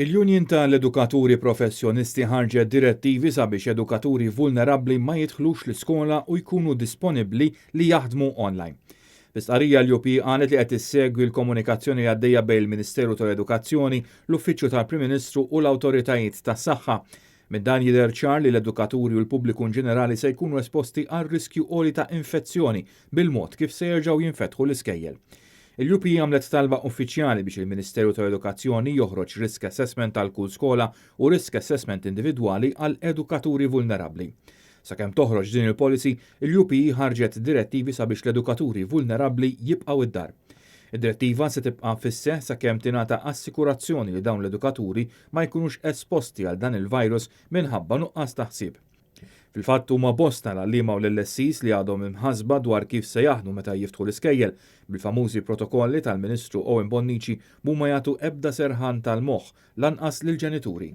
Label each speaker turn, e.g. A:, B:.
A: Il-Union tal-Edukaturi Professjonisti ħarġet direttivi sabiex edukaturi vulnerabbli ma jidħlux l-iskola u jkunu disponibbli li jaħdmu online. Fi stqarrija l-UPE qalet li qed issegwi l-komunikazzjoni li għaddejja bejn il-Ministeru tal-Edukazzjoni, l-Uffiċċju tal-Prim Ministru u l-awtoritajiet tas-saħħa. Minn dan jidher ċar li l-edukaturi u l-pubbliku in ġenerali se jkunu esposti għal riskju għoli ta' infezzjoni bil-mod kif se jerġgħu jinfetħu l-iskejjel. Il-UPE għamlet talba uffiċjali biex il-Ministeru tal-Edukazzjoni joħroġ risk assessment għal kull skola u risk assessment individwali għal edukaturi vulnerabbli. Sakemm toħroġ din il-policy, il-UPE ħarġet direttivi sabiex l-edukaturi vulnerabbli jibqgħu id-dar. Id-direttiva se tibqa' fis-seħħ sakemm tingħata assikurazzjoni li dawn l-edukaturi ma jkunux esposti għal dan il-virus minħabba nuqqas ta' ħsieb. Fil-fatt huma bosta l-għalliema u l-LSEs li għadhom imħasba dwar kif se jaħdmu meta jiftħu l-iskejjel bil-famużi protokolli tal-Ministru Owen Bonnici mhuma jagħtu ebda serħan tal-moħħ lanqas lill-ġenituri.